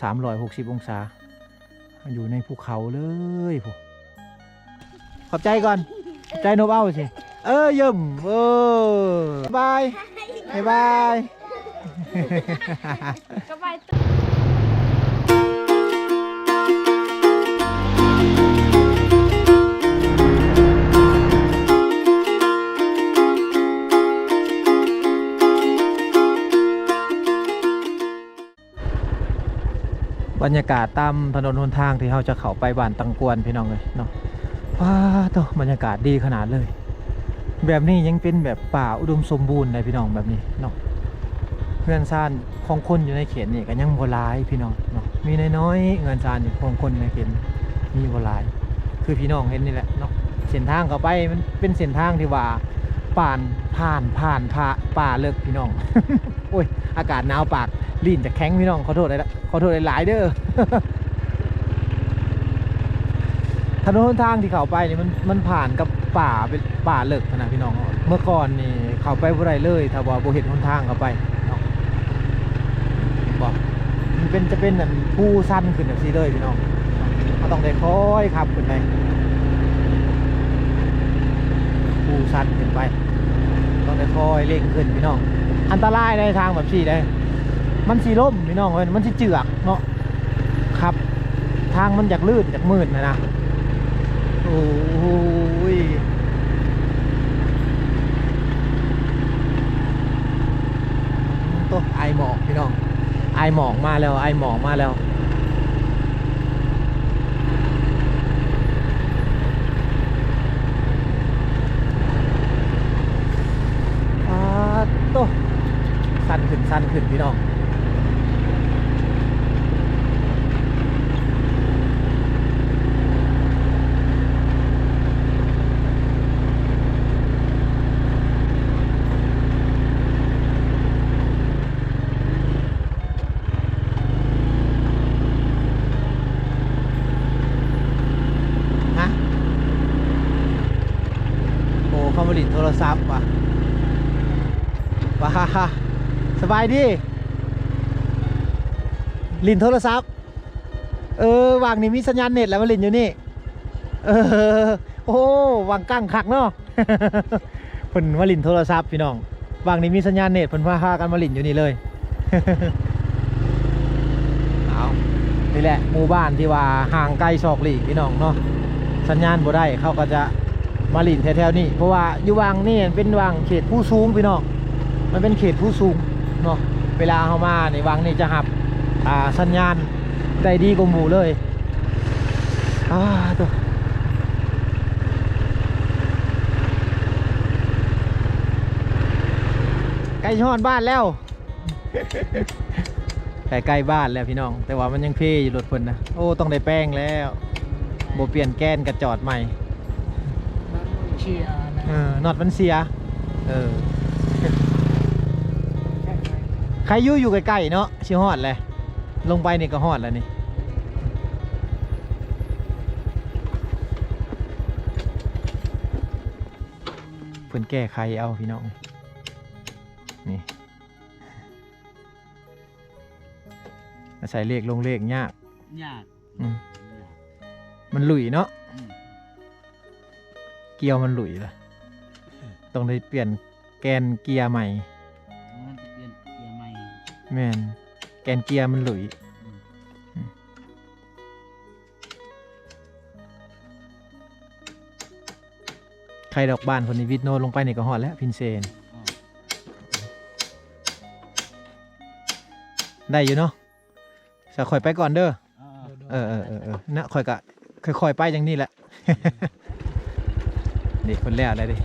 ສາມຮ້ອຍຫົກສິບອົງສາ ຢູ່ໃນພູເຂົາເລີຍພຸ້ນ. ຂອບໃຈກ່ອນ ຂອບໃຈນົບເອົາຊິ. ເອີ ຢ້ມ ເອີ ບາຍບາຍ ບາຍບາຍ. ບັນຍາກາດຕາມຖະໜົນຫົນທາງທີ່ເຮົາຈະເຂົ້າໄປບ້ານຕັງກວນ ພີ່ນ້ອງເອີຍເນາະ. ປາໂທ້ ບັນຍາກາດດີຂະໜາດເລີຍ. ແບບນີ້ຍັງເປັນແບບປ່າອຸດົມສົມບູນໄດ໋ ພີ່ນ້ອງ ແບບນີ້ເນາະ. ເຮືອນຊານຂອງຄົນຢູ່ໃນເຂດນີ້ກໍຍັງບໍ່ຫຼາຍ ພີ່ນ້ອງເນາະ, ມີນ້ອຍໆ ເຮືອນຊານຂອງຄົນໃນເຂດນີ້ມີບໍ່ຫຼາຍ ຄືພີ່ນ້ອງເຫັນນີ້ແຫຼະເນາະ. ເສັ້ນທາງເຂົ້າໄປມັນເປັນເສັ້ນທາງທີ່ວ່າ ຜ່ານ ຜ່ານ ຜ່ານ ຜ່າ ປ່າເລິກ ພີ່ນ້ອງ. ໂອ້ຍ ອາກາດໜາວປາກ ລີ້ນຈະແຂງ ພີ່ນ້ອງ ຂໍໂທດຫຼາຍ ຂໍໂທດຫຼາຍໆເດີ. ຖະໜົນຫົນທາງທີ່ເຂົ້າໄປນີ້ ມັນ ມັນຜ່ານກັບປ່າ ເປັນປ່າເລິກນະ ພີ່ນ້ອງ. ເມື່ອກ່ອນນີ້ເຂົ້າໄປບໍ່ໄດ້ເລີຍ ຖ້າວ່າບໍ່ເຮັດຫົນທາງເຂົ້າໄປເນາະ. ເຫັນບໍ່? ມັນເປັນ ຈະເປັນອັນພູຊັນຂຶ້ນແບບຊີ້ເລີຍ ພີ່ນ້ອງ. ເຮົາຕ້ອງໄດ້ຄ່ອຍຂັບຂຶ້ນໄປ ພູຊັນຂຶ້ນໄປ ຕ້ອງໄດ້ຄ່ອຍເລັ່ງຂຶ້ນ ພີ່ນ້ອງ. ອັນຕະລາຍໃດ໋ ທາງແບບຊີ້ໃດ໋ ມັນຊິລົ້ມ ພີ່ນ້ອງເອີຍ ມັນຊິເຈື່ອກເນາະ. ຄັບ ທາງມັນຢາກລື່ນ ຢາກມື່ນນະນະ. ໂອ້ຍ ໂຕ ອາຍໝອກ ພີ່ນ້ອງ ອາຍໝອກມາແລ້ວ ອາຍໝອກມາແລ້ວ. ປາດໂທ້ ຊັນຂຶ້ນ ຊັນຂຶ້ນ ພີ່ນ້ອງ. ຮະ ໂອ້ ເຂົາມາຫຼິ້ນໂທລະສັບວ່າ ວ່າ ສະບາຍດີ ຫຼິ້ນໂທລະສັບ. ເອີ ຫວ່າງນີ້ມີສັນຍານເນັດແລ້ວ ມາຫຼິ້ນຢູ່ນີ້. ເອີ ໂອ້ ຫວ່າງກັ້ງຄັກເນາະ. ເພິ່ນມາຫຼິ້ນໂທລະສັບ ພີ່ນ້ອງ, ຫວ່າງນີ້ມີສັນຍານເນັດ ເພິ່ນພາ ພາກັນມາຫຼິ້ນຢູ່ນີ້ເລີຍ. ເອົາ ນີ້ແຫຼະ ໝູ່ບ້ານທີ່ວ່າຫ່າງໄກສອກຫຼີກ ພີ່ນ້ອງເນາະ, ສັນຍານບໍ່ໄດ້ ເຂົາກໍຈະມາຫຼິ້ນແຖວໆນີ້ ເພາະວ່າຢູ່ຫວ່າງນີ້ເປັນຫວ່າງເຂດພູສູງ ພີ່ນ້ອງ, ມັນເປັນເຂດພູສູງເນາະ. ເວລາເຮົາມານີ້ ຫວ່າງນີ້ຈະຮັບ ອ່າ ສັນຍານ ໄດ້ດີກວ່າໝູ່ເລີຍ. ອ້າ ໂທ້ ໃກ້ຊິຮອດບ້ານແລ້ວ, ໃກ້ໆບ້ານແລ້ວພີ່ນ້ອງ, ແຕ່ວ່າມັນຍັງເພຢູ່ລົດເພິ່ນນະ. ໂອ້ ຕ້ອງໄດ້ແປງແລ້ວ, ບໍ່ປ່ຽນແກນກໍຈອດໃໝ່. ເອີ ນັອດມັນເສຍ. ເອີ ໃຄຢູ່ ຢູ່ໃກ້ໆເນາະ, ຊິຮອດແຫຼະ. ລົງໄປນີ້ກໍຮອດແລ້ວນີ້. ເພິ່ນແກ້ໄຂເອົາພີ່ນ້ອງ, ນີ້ ອາໄສເລກລົງເລກຍາກ. ຍາກ. ອືມ ຍາກ. ມັນຫຼຸຍເນາະ. ອືມ ເກຍມັນຫຼຸຍລະ, ຕ້ອງໄດ້ປ່ຽນແກນເກຍໃໝ່. ຕ້ອງໄດ້ປ່ຽນເກຍໃໝ່. ແມ່ນ, ແກນເກຍມັນຫຼຸຍ. ອືມ ອືມ ໄຄດອກ, ບ້ານເພິ່ນນີ້ ວິດໂນລົງໄປນີ້ກໍຮອດແລ້ວ ພິນເຊນ. ອໍ ໄດ້ຢູ່ເນາະ. ສະ ຂ້ອຍໄປກ່ອນເດີ. ເອີ ເອີ ເອີ ເອີ ນະ ຂ້ອຍກະຄ່ອຍໆໄປຈັ່ງນີ້ແຫຼະ. ນີ້ເພິ່ນແລ້ວແລ້ວເດ້.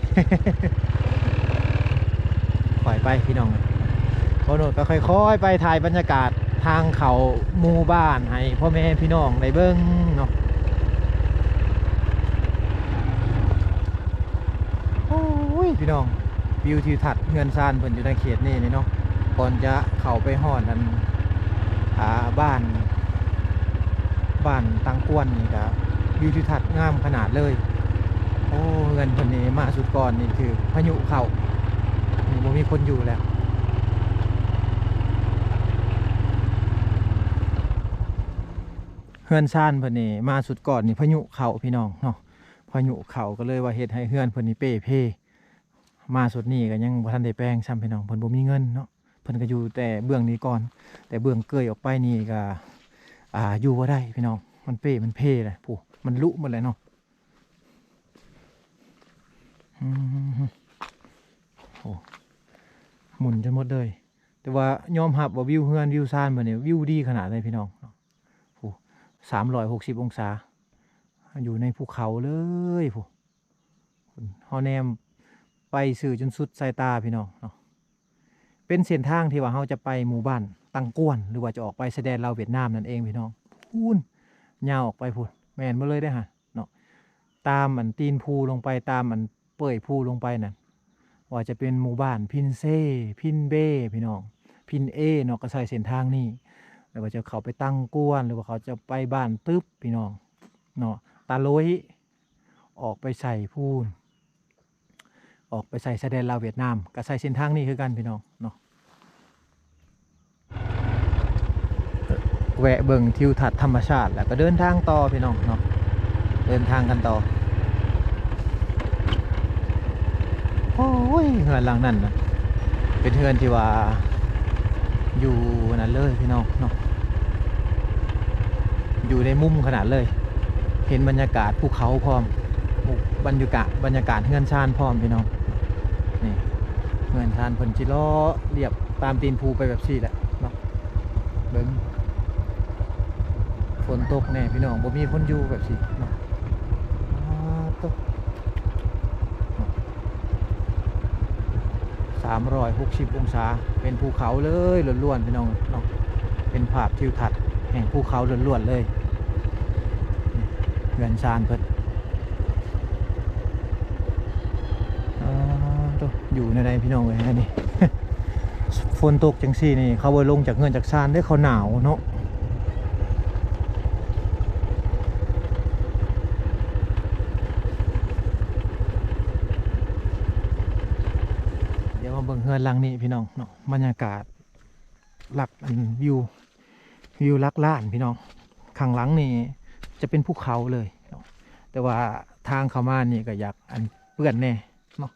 ຄ່ອຍໄປພີ່ນ້ອງ, ບ່າວໂນດກໍຄ່ອຍໆໄປຖ່າຍບັນຍາກາດທາງເຂົ້າໝູ່ບ້ານໃຫ້ພໍ່ແມ່ພີ່ນ້ອງໄດ້ເບິ່ງເນາະ. ໂອ້ຍ ພີ່ນ້ອງ, ວິວທິວທັດເຮືອນຊານເພິ່ນຢູ່ໃນເຂດນີ້ນີ້ເນາະ. ກ່ອນຈະເຂົ້າໄປຮອດອັນ ອ່າ ບ້ານ ບ້ານຕັງກວນນີ້ກະ ວິວທິວທັດງາມຂະໜາດເລີຍ. ໂອ້ ເຮືອນເພິ່ນນີ້ມາຊຸດກ່ອນນີ້ຖືກພາຍຸເຂົ້າ, ນີ້ບໍ່ມີຄົນຢູ່ແລ້ວ. ເຮືອນຊານເພິ່ນນີ້ ມາຊຸດກ່ອນນີ້ພາຍຸເຂົ້າພີ່ນ້ອງເນາະ, ພາຍຸເຂົ້າກໍເລີຍວ່າເຮັດໃຫ້ເຮືອນເພິ່ນນີ້ເປ່ເພ. ມາຊຸດນີ້ກໍຍັງບໍ່ທັນໄດ້ແປງຊ້ຳພີ່ນ້ອງ, ເພິ່ນບໍ່ມີເງິນເນາະ, ເພິ່ນກໍຢູ່ແຕ່ເບື້ອງນີ້ກ່ອນ, ແຕ່ເບື້ອງເກີຍອອກໄປນີ້ກໍ ອ່າ ຢູ່ບໍ່ໄດ້ພີ່ນ້ອງ, ມັນເປ່ມັນເພແຫຼະ, ຜູ້ມັນລຸໝົດແຫຼະເນາະ. ອືມ ໂອ້ ໝຸ່ນຈົນໝົດເລີຍ. ແຕ່ວ່າຍອມຮັບວ່າວິວເຮືອນວິວຊານເພິ່ນນີ້ ວິວດີຂະໜາດເລີຍພີ່ນ້ອງ. ໂອ້ ສາມຮ້ອຍຫົກສິບອົງສາ ຢູ່ໃນພູເຂົາເລີຍພຸ້ນ. ເຮົາແນມໄປຊື່ຈົນສຸດສາຍຕາພີ່ນ້ອງເນາະ. ເປັນເສັ້ນທາງທີ່ວ່າເຮົາຈະໄປໝູ່ບ້ານຕັງກວນ ຫຼືວ່າຈະອອກໄປຊາຍແດນລາວຫວຽດນາມນັ້ນເອງພີ່ນ້ອງ. ພຸ້ນ ຍາວອອກໄປພຸ້ນ, ແມ່ນໝົດເລີຍເດ້ຫັ້ນເນາະ. ຕາມອັນຕີນພູລົງໄປ ຕາມອັນເປື່ອຍພູລົງໄປນັ້ນ ວ່າຈະເປັນໝູ່ບ້ານພິນເຊ ພິນເບ ພີ່ນ້ອງ, ພິນເອເນາະ ກໍໃຊ້ເສັ້ນທາງນີ້. ຫຼືວ່າຈະເຂົ້າໄປຕັງກວນ ຫຼືວ່າເຂົາຈະໄປບ້ານຕຶບພີ່ນ້ອງເນາະ, ຕາໂລຍ ອອກໄປໃສ່ພຸ້ນ ອອກໄປໃສ່ຊາຍແດນລາວຫວຽດນາມ ກໍໃຊ້ເສັ້ນທາງນີ້ຄືກັນພີ່ນ້ອງເນາະ. ແວະເບິ່ງທິວທັດທຳມະຊາດ ແລ້ວກໍເດີນທາງຕໍ່ພີ່ນ້ອງເນາະ, ເດີນທາງກັນຕໍ່. ໂອ້ຍ ເຮືອນຫຼັງນັ້ນນະ ເປັນເຮືອນທີ່ວ່າຢູ່ນັ້ນເລີຍພີ່ນ້ອງເນາະ, ຢູ່ໃນມຸມຂະໜາດເລີຍ. ເຫັນບັນຍາກາດພູເຂົາພ້ອມ, ບັນຍາກາດ ບັນຍາກາດເຮືອນຊານພ້ອມພີ່ນ້ອງ. ນີ້ເຮືອນຊານເພິ່ນຊິເລາະລຽບຕາມຕີນພູໄປແບບຊີ້ແຫຼະເນາະ. ເບິ່ງ ຝົນຕົກແນ່ພີ່ນ້ອງ, ບໍ່ມີຄົນຢູ່ແບບຊີ້ເນາະ. ອາ ຕົກ ສາມຮ້ອຍຫົກສິບອົງສາ ເປັນພູເຂົາເລີຍລ້ວນໆ ພີ່ນ້ອງເນາະ, ເປັນພາບທິວທັດແຫ່ງພູເຂົາລ້ວນໆເລີຍ. ເຮືອນຊານເພິ່ນ ອາ ໂທ້ ຢູ່ແນວໃດພີ່ນ້ອງເອີຍ ອັນນີ້ ຝົນຕົກຈັ່ງຊີ້ນີ້ ເຂົາບໍ່ລົງຈາກເຮືອນຈາກຊານເດ້, ເຂົາໜາວເນາະ. ດຽວມາເບິ່ງເຮືອນຫຼັງນີ້ພີ່ນ້ອງເນາະ, ບັນຍາກາດຫຼັກ ອັນ ວິວ ວິວຫຼັກລ້ານພີ່ນ້ອງ. ຂ້າງຫຼັງນີ້ຈະເປັນພູເຂົາເລີຍເນາະ, ແຕ່ວ່າທາງເຂົ້າມານີ້ກໍຢາກ ອັນ ເປື້ອນແດ່ເນາະ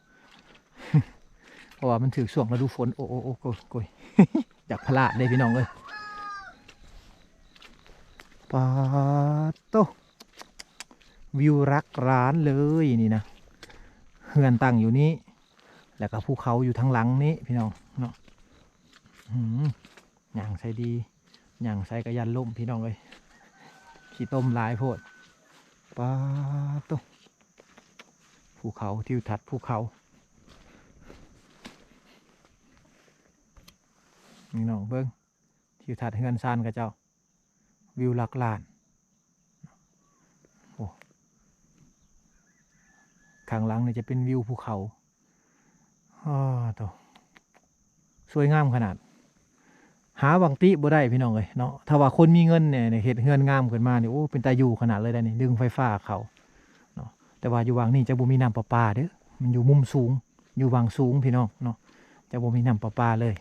ເພາະວ່າມັນຖືກຊ່ວງລະດູຝົນ. ໂອ້ ໂອ້ ໂອ້ ໂອ້ຍ ໂອ້ຍ ຢາກພະລາດເດ້ພີ່ນ້ອງເອີຍ. ປາດໂຕ ວິວຫຼັກລ້ານເລີຍນີ້ນະ, ເຮືອນຕັ້ງຢູ່ນີ້ ແລ້ວກໍພູເຂົາຢູ່ທາງຫຼັງນີ້ພີ່ນ້ອງເນາະ. ອືມ ຍ່າງໃສ່ດີ ຍ່າງໃສ່ກໍຢ້ານລົ້ມພີ່ນ້ອງເອີຍ, ຂີ້ຕົມຫຼາຍໂພດ. ປາດໂຕ ພູເຂົາ ທິວທັດພູເຂົາ ພີ່ນ້ອງເບິ່ງ ທິວທັດເຮືອນຊານເຂົາເຈົ້າ ວິວຫຼັກລ້ານ. ໂອ້ ຂ້າງຫຼັງນີ້ຈະເປັນວິວພູເຂົາ. ອ້າ ໂທ້ ສວຍງາມຂະໜາດ ຫາຫວັງຕິບໍ່ໄດ້ພີ່ນ້ອງເອີຍເນາະ. ຖ້າວ່າຄົນມີເງິນແດ່ນີ້ ເຮັດເຮືອນງາມຂຶ້ນມານີ້ ໂອ້ ເປັນຕາຢູ່ຂະໜາດເລີຍໄດ໋ນີ້, ດຶງໄຟຟ້າເຂົ້າເນາະ. ແຕ່ວ່າຢູ່ຫວ່າງນີ້ຈະບໍ່ມີນ້ຳປະປາເດີ້, ມັນຢູ່ມຸມສູງ ຢູ່ຫວ່າງສູງພີ່ນ້ອງເນາະ, ຈະບໍ່ມີນ້ຳປະປາເລີຍ.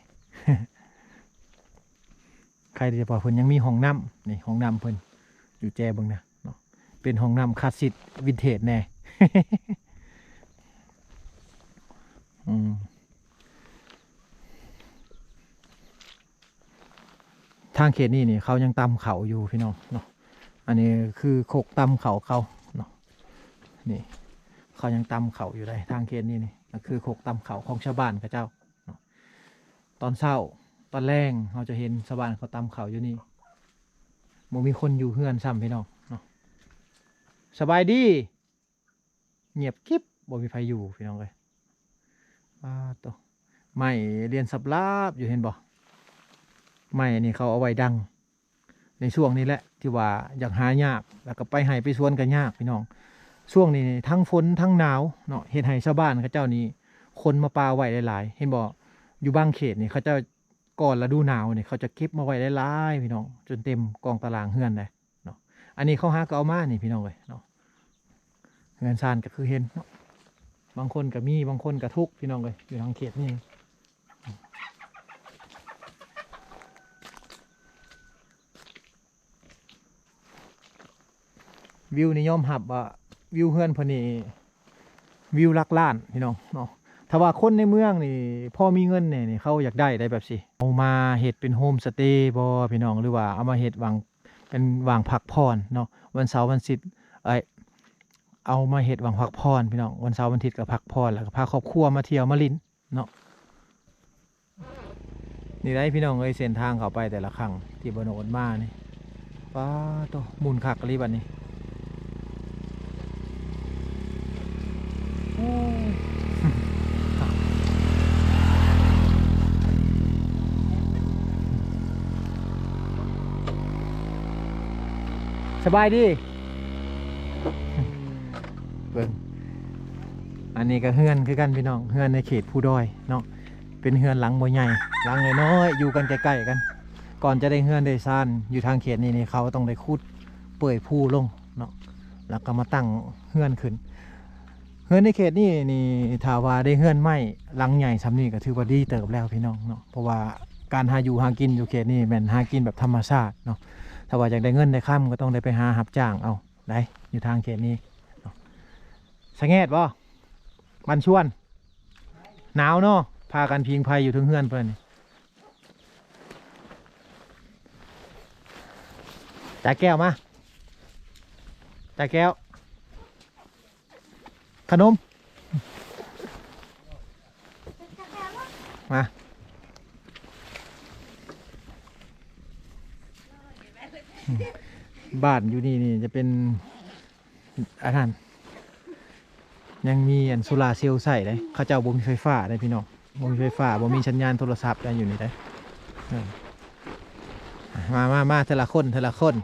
ໃຄແຕ່ວ່າເພິ່ນຍັງມີຫ້ອງນ້ຳ, ນີ້ຫ້ອງນ້ຳເພິ່ນ ຢູ່ແຈເບິ່ງນະເນາະ, ເປັນຫ້ອງນ້ຳຄລາສສິກວິນເທຈແດ່. ອືມ ທາງເຂດນີ້ນີ້ ເຂົາຍັງຕຳເຂົ້າຢູ່ພີ່ນ້ອງເນາະ. ອັນນີ້ຄືຄົກຕຳເຂົ້າເຂົາເນາະ, ນີ້ເຂົາຍັງຕຳເຂົ້າຢູ່ໃດ໋. ທາງເຂດນີ້ນີ້ ກໍຄືຄົກຕຳເຂົ້າຂອງຊາວບ້ານເຂົາເຈົ້າເນາະ. ຕອນເຊົ້າຕອນແລງເຮົາຈະເຫັນຊາວບ້ານເຂົາຕຳເຂົ້າຢູ່ນີ້, ບໍ່ມີຄົນຢູ່ເຮືອນຊ້ຳພີ່ນ້ອງເນາະ. ສະບາຍດີ. ງຽບກິບ ບໍ່ມີໃຜຢູ່ພີ່ນ້ອງເອີຍ. ປາດໂຕ ໄມ້ລຽນສັບລາບຢູ່ ເຫັນບໍ່? ໄມ້ອັນນີ້ເຂົາເອົາໄວ້ດັງ ໃນຊ່ວງນີ້ແຫຼະ ທີ່ວ່າຢາກຫາຍາກ, ແລ້ວກໍໄປໄຮ່ໄປສວນກໍຍາກພີ່ນ້ອງ. ຊ່ວງນີ້ທັງຝົນທັງໜາວເນາະ, ເຮັດໃຫ້ຊາວບ້ານເຂົາເຈົ້ານີ້ຂົນມາປະໄວ້ຫຼາຍໆ ເຫັນບໍ່? ຢູ່ບາງເຂດນີ້ເຂົາເຈົ້າກ່ອນລະດູໜາວນີ້ ເຂົາຈະເກັບມາໄວ້ຫຼາຍໆ ພີ່ນ້ອງ, ຈົນເຕັມກອງຕາລາງເຮືອນເດ້. ເນາະ ອັນນີ້ເຂົາຫາກໍເອົາມານີ້ພີ່ນ້ອງເອີຍເນາະ. ເຮືອນຊານກໍຄືເຫັນເນາະ, ບາງຄົນກໍມີ ບາງຄົນກໍທຸກພີ່ນ້ອງເອີຍ ຢູ່ທາງເຂດນີ້. ວິວນີ້ຍອມຮັບວ່າວິວເຮືອນເພິ່ນນີ້ວິວຫຼັກລ້ານພີ່ນ້ອງເນາະ. ຖ້າວ່າຄົນໃນເມືອງນີ້ພໍມີເງິນແດ່ນີ້ ເຂົາຢາກໄດ້ໄດ໋ແບບຊີ້ ເອົາມາເຮັດເປັນໂຮມສະເຕບໍ່ພີ່ນ້ອງ ຫຼືວ່າເອົາມາເຮັດຫວ່າງ ເປັນຫວ່າງພັກຜ່ອນເນາະ. ວັນເສົາວັນອາທິດ ເອີຍ ເອົາມາເຮັດຫວ່າງພັກຜ່ອນພີ່ນ້ອງ ວັນເສົາວັນອາທິດກໍພັກຜ່ອນ ແລ້ວກໍພາຄອບຄົວມາທ່ຽວມາຫຼິ້ນເນາະ. ນີ້ໄດ໋ພີ່ນ້ອງເອີຍ ເສັ້ນທາງເຂົ້າໄປແຕ່ລະຄັ້ງທີ່ບໍ່ໂນດມານີ້ ປາໂຕ ໝຸ່ນຄັກອີ່ຫຼີບັດນີ້. ໂອ້ຍ ສະບາຍດີ. ເບິ່ງ ອັນນີ້ກໍເຮືອນຄືກັນພີ່ນ້ອງ ເຮືອນໃນເຂດພູດອຍເນາະ. ເປັນເຮືອນຫຼັງບໍ່ໃຫຍ່ ຫຼັງນ້ອຍໆ ຢູ່ກັນໃກ້ໆກັນ. ກ່ອນຈະໄດ້ເຮືອນໄດ້ຊານຢູ່ທາງເຂດນີ້ນີ້ ເຂົາຕ້ອງໄດ້ຂຸດເປື່ອຍພູລົງເນາະ ແລ້ວກໍມາຕັ້ງເຮືອນຂຶ້ນ. ເຮືອນໃນເຂດນີ້ນີ້ ຖ້າວ່າໄດ້ເຮືອນໄມ້ຫຼັງໃຫຍ່ສ່ຳນີ້ ກໍຖືວ່າດີເຕີບແລ້ວພີ່ນ້ອງເນາະ. ເພາະວ່າການຫາຢູ່ຫາກິນຢູ່ເຂດນີ້ແມ່ນຫາກິນແບບທຳມະຊາດເນາະ. ຖ້າວ່າຢາກໄດ້ເງິນໄດ້ຄຳ ກໍຕ້ອງໄດ້ໄປຫາຮັບຈ້າງເອົາໄດ໋ ຢູ່ທາງເຂດນີ້ເນາະ. ສະແງດບໍ່? ບ້ານຊວນ. ໜາວເນາະ ພາກັນຜິງໄຟຢູ່ເທິງເຮືອນເພິ່ນນີ້. ຕາແກ້ວມາ ຕາແກ້ວ ຂະໜົມ ມາ. ບ້ານຢູ່ນີ້ນີ້ຈະເປັນ ອັນນັ້ນ ຍັງມີອັນໂຊລາເຊວໃຊ້ເດ້. ເຂົາເຈົ້າບໍ່ມີໄຟຟ້າເດ້ພີ່ນ້ອງ ບໍ່ມີໄຟຟ້າ ບໍ່ມີສັນຍານໂທລະສັບໄດ້ຢູ່ນີ້ເດ້. ເອີ ມາ ມາ ມາ ເທື່ອລະຄົນ ເທື່ອລະຄົນ.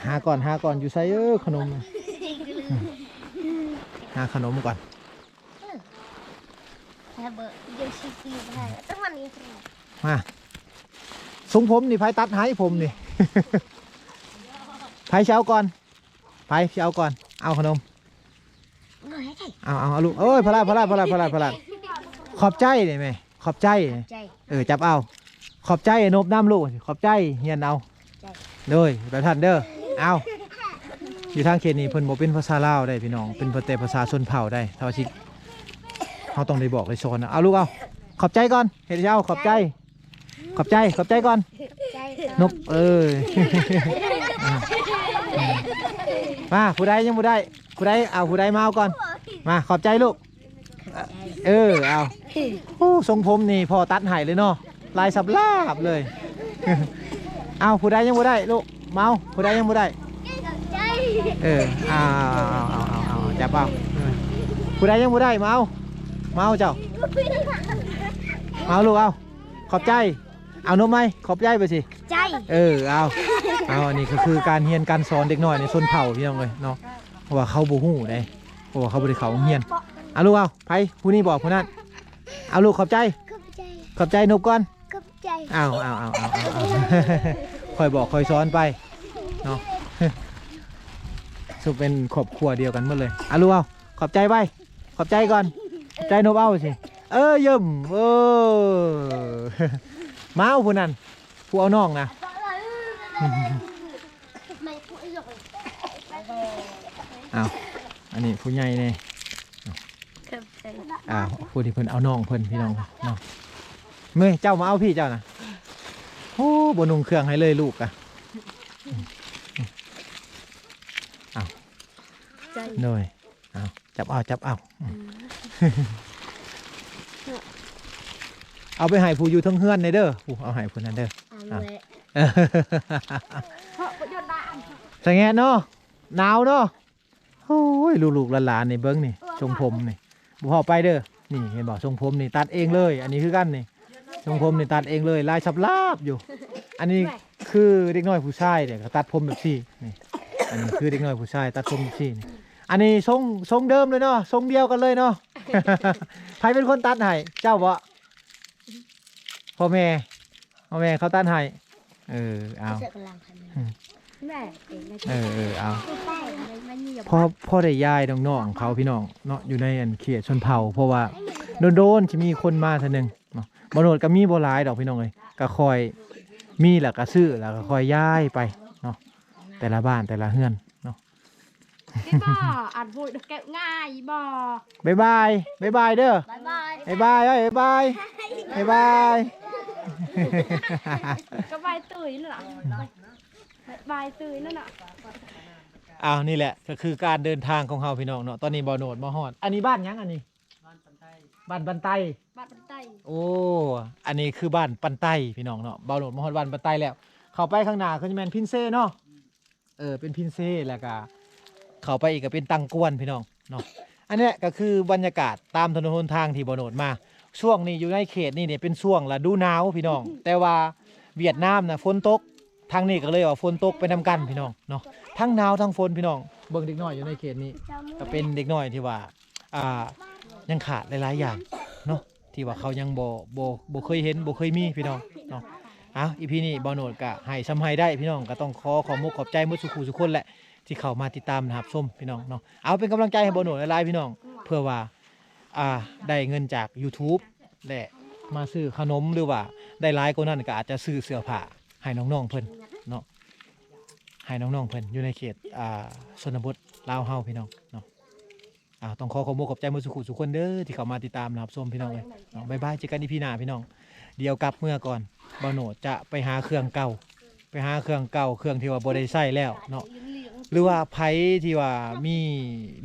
ຫາກ່ອນ ຫາກ່ອນ ຢູ່ໃສເອີ ຂະໜົມ? ຫາຂະໜົມກ່ອນ. ມາ ຊົງຜົມນີ້ໃຜຕັດໃຫ້ຜົມນີ້? ໃຜຊິເອົາກ່ອນ? ໃຜຊິເອົາກ່ອນ? ເອົາຂະໜົມ ເອົາ ເອົາ ເອົາລູກ. ໂອ້ຍ ພະລາດ ພະລາດ ພະລາດ ພະລາດ ພະລາດ. ຂອບໃຈໄດ້ແມ່ ຂອບໃຈ. ຂອບໃຈ ເອີ ຈັບເອົາ. ຂອບໃຈ ນົບນຳລູກ ຂອບໃຈ ຮຽນເອົາ. ໂດຍ ແບບນັ້ນເດີ. ເອົາ ຢູ່ທາງເຂດນີ້ເພິ່ນບໍ່ເປັນພາສາລາວໄດ໋ພີ່ນ້ອງ ເປັນແຕ່ພາສາຊົນເຜົ່າໄດ໋. ຖ້າວ່າຊິ ເຮົາຕ້ອງໄດ້ບອກໄດ້ສອນ. ເອົາລູກເອົາ ຂອບໃຈກ່ອນ ເຮັດເຈົ້າ ຂອບໃຈ ຂອບໃຈ ຂອບໃຈກ່ອນ. ຂອບໃຈກ່ອນ ນົບ ເອີ ມາ ຜູ້ໃດຍັງບໍ່ໄດ້ ຜູ້ໃດເອົາ ຜູ້ໃດມາເອົາກ່ອນ. ມາ ຂອບໃຈລູກ. ເອີ ເອົາ. ໂອ້ ຊົງຜົມນີ້ພໍ່ຕັດໃຫ້ເລີຍເນາະ ລາຍສັບລາບເລີຍ. ເອົາ ຜູ້ໃດຍັງບໍ່ໄດ້ລູກ ມາເອົາ. ຜູ້ໃດຍັງບໍ່ໄດ້? ເອີ ເອົາ ເອົາ ເອົາ ເອົາ ຈັບເອົາ. ເອີ ຜູ້ໃດຍັງບໍ່ໄດ້ ມາເອົາ ມາເອົາເຈົ້າ. ມາເອົາລູກ ເອົາ. ຂອບໃຈ. ເອົານົບໃໝ່ ຂອບໃຈໄປຊິ. ໃຈ ເອີ ເອົາ ເອົາ. ອັນນີ້ກໍຄືການຮຽນການສອນເດັກນ້ອຍໃນຊົນເຜົ່າພີ່ນ້ອງເອີຍເນາະ ເພາະວ່າເຂົາບໍ່ຮູ້ເດ້ ເພາະວ່າເຂົາບໍ່ໄດ້ເຂົ້າໂຮງຮຽນ. ເອົາລູກ ເອົາ ໃຜຜູ້ນີ້ບອກຜູ້ນັ້ນ. ເອົາລູກ ຂອບໃຈ ຂອບໃຈ ຂອບໃຈນົບກ່ອນ. ຂອບໃຈ ເອົາ ເອົາ ເອົາ ເອົາ ເອົາ ເອົາ ຄ່ອຍບອກຄ່ອຍສອນໄປເນາະ. ຊຸມເປັນຄອບຄົວດຽວກັນໝົດເລີຍ. ເອົາລູກ ເອົາ ຂອບໃຈໄປ ຂອບໃຈກ່ອນ ຂອບໃຈນົບເອົາຊິ. ເອີ ຢ້ມ ເອີ ມາເອົາຜູ້ນັ້ນ ຜູ້ເອົານ້ອງນະ. ເອົາ ອັນນີ້ຜູ້ໃຫຍ່ແດ່. ຂອບໃຈ ອ່າ ຜູ້ທີ່ເພິ່ນເອົານ້ອງເພິ່ນພີ່ນ້ອງເນາະ. ເມ ເຈົ້າມາເອົາພີ່ເຈົ້ານະ. ໂອ້ ບໍ່ນຸ່ງເຄື່ອງໃຫ້ເລີຍລູກກະ. ເອົາ ໃຈ ໂດຍ. ເອົາ ຈັບເອົາ ຈັບເອົາ. ອືມ ເອົາໄປໃຫ້ຜູ້ຢູ່ເທິງເຮືອນແດ່ເດີ ຜູ້ເອົາໃຫ້ຜູ້ນັ້ນເດີ. ເອົາ ເອົາ ສະແງດເນາະ ໜາວເນາະ. ໂອ້ຍ ລູກໆຫຼານໆນີ້ ເບິ່ງນີ້ ຊົງຜົມນີ້ ບໍ່ເອົາໄປເດີ. ນີ້ເຫັນບໍ່ ຊົງຜົມນີ້ຕັດເອງເລີຍ. ອັນນີ້ຄືກັນນີ້ ຊົງຜົມນີ້ຕັດເອງເລີຍ ລາຍສັບລາບຢູ່. ອັນນີ້ຄືເດັກນ້ອຍຜູ້ຊາຍເດ້ ກໍຕັດຜົມແບບຊີ້ນີ້. ອັນນີ້ຄືເດັກນ້ອຍຜູ້ຊາຍຕັດຜົມແບບຊີ້ນີ້. ອັນນີ້ຊົງ ຊົງເດີມເລີຍເນາະ ຊົງດຽວກັນເລີຍເນາະ. ໃຜເປັນຄົນຕັດໃຫ້ ເຈົ້າບໍ່? ພໍ່ແມ່ ພໍ່ແມ່ເຂົາຕັດໃຫ້. ເອີ ເອົາ ອືມ ເອີ ເອີ ເອົາ. ພໍ ພໍໄດ້ຢາຍນ້ອງໆເຂົາພີ່ນ້ອງເນາະ ຢູ່ໃນອັນເຂດຊົນເຜົ່າ ເພາະວ່າໂດນໆຊິມີຄົນມາເທື່ອໜຶ່ງເນາະ. ບໍ່ໂນດກໍມີບໍ່ຫຼາຍດອກພີ່ນ້ອງເອີຍ ກໍຄ່ອຍມີແລ້ວກໍຊື້ ແລ້ວກໍຄ່ອຍຍ້າຍໄປເນາະ ແຕ່ລະບ້ານແຕ່ລະເຮືອນເນາະ. ເຫັນບໍ່? ອາດໂຫຍດແກະງ່າຍບໍ່? ບາຍບາຍ ບາຍບາຍເດີ ບາຍບາຍ ບາຍບາຍ ເອີຍ ບາຍບາຍ ບາຍບາຍ ກໍບາຍຕຸ້ຍນັ້ນລະ ບາຍບາຍຕຸ້ຍນັ້ນລະ. ອ້າວ ນີ້ແຫຼະກໍຄືການເດີນທາງຂອງເຮົາພີ່ນ້ອງເນາະ. ຕອນນີ້ບ່າວໂນດມາຮອດ ອັນນີ້ບ້ານຫຍັງ? ອັນນີ້ ບ້ານປັນໄຕ ບ້ານປັນໄຕ ບ້ານປັນໄຕ. ໂອ້ ອັນນີ້ຄືບ້ານປັນໄຕພີ່ນ້ອງເນາະ. ບ່າວໂນດມາຮອດບ້ານປັນໄຕແລ້ວ ເຂົ້າໄປຂ້າງໜ້າຄືຈະແມ່ນພິນເຊເນາະ. ເອີ ເປັນພິນເຊ ແລ້ວກະເຂົ້າໄປອີກກໍເປັນຕັງກວນພີ່ນ້ອງເນາະ. ອັນເນີ້ຍກໍຄືບັນຍາກາດຕາມຖະໜົນຫົນທາງທີ່ບ່າວໂນດມາ. ຊ່ວງນີ້ຢູ່ໃນເຂດນີ້ນີ້ເປັນຊ່ວງລະດູໜາວພີ່ນ້ອງ ແຕ່ວ່າຫວຽດນາມນະຝົນຕົກ ທາງນີ້ກໍເລີຍວ່າຝົນຕົກໄປນຳກັນພີ່ນ້ອງເນາະ. ທັງໜາວທັງຝົນພີ່ນ້ອງ. ເບິ່ງເດັກນ້ອຍຢູ່ໃນເຂດນີ້ ກໍເປັນເດັກນ້ອຍທີ່ວ່າ ອ່າ ຍັງຂາດຫຼາຍໆຢ່າງເນາະ ທີ່ວ່າເຂົາຍັງບໍ່ ບໍ່ ບໍ່ເຄີຍເຫັນ ບໍ່ເຄີຍມີພີ່ນ້ອງເນາະ. ເອົາ ອີພີນີ້ບ່າວໂນດກະໃຫ້ສ່ຳໃຫ້ໄດ້ພີ່ນ້ອງ ກະຕ້ອງຂໍຂອບມຸກຂອບໃຈໝົດສູ່ຄູ່ສູ່ຄົນແຫຼະ ທີ່ເຂົ້າມາຕິດຕາມຮັບຊົມພີ່ນ້ອງເນາະ. ເອົາ ເປັນກຳລັງໃຈໃຫ້ບ່າວໂນດຫຼາຍໆພີ່ນ້ອງ ເພື່ອວ່າ ອ່າ ໄດ້ເງິນຈາກ YouTube ແລະ ມາຊື້ຂະໜົມ ຫຼືວ່າໄດ້ຫຼາຍກວ່ານັ້ນກໍອາດຈະຊື້ເສື້ອຜ້າໃຫ້ນ້ອງໆເພິ່ນເນາະ ໃຫ້ນ້ອງໆເພິ່ນຢູ່ໃນເຂດ ອ່າ ຊົນນະບົດລາວເຮົາພີ່ນ້ອງເນາະ. ອ່າ ຕ້ອງຂໍຂອບມຸກຂອບໃຈໝົດສູ່ຄູ່ສູ່ຄົນເດີ ທີ່ເຂົ້າມາຕິດຕາມຮັບຊົມພີ່ນ້ອງເອີຍເນາະ. ບາຍບາຍ ເຈີກັນອີພີໜ້າພີ່ນ້ອງ. ດຽວກັບເມືອກ່ອນ ບ່າວໂນດຈະໄປຫາເຄື່ອງເກົ່າ ໄປຫາເຄື່ອງເກົ່າ ເຄື່ອງທີ່ວ່າບໍ່ໄດ້ໃຊ້ແລ້ວເນາະ ຫຼືວ່າໃຜທີ່ວ່າມີ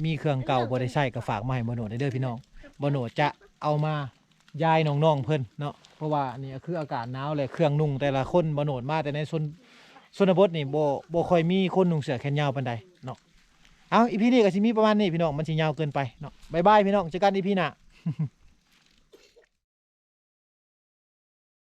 ມີເຄື່ອງເກົ່າບໍ່ໄດ້ໃຊ້ກໍຝາກມາໃຫ້ບ່າວໂນດແດ່ເດີພີ່ນ້ອງ. ບ່າວໂນດຈະເອົາມາຢາຍນ້ອງໆເພິ່ນເນາະ ເພາະວ່ານີ້ກໍຄືອາກາດໜາວ ແລະ ເຄື່ອງນຸ່ງແຕ່ລະຄົນ ບ່າວໂນດມາແຕ່ໃນຊົນ ຊົນນະບົດນີ້ ບໍ່ ບໍ່ຄ່ອຍມີຄົນນຸ່ງເສື້ອແຂນຍາວປານໃດເນາະ. ເອົາ ອີພີນີ້ກໍຊິມີປະມານນີ້ພີ່ນ້ອງ ມັນຊິຍາວເກີນໄປເນາະ. ບາຍບາຍພີ່ນ້ອງ ເຈີກັນອີພີໜ້າ.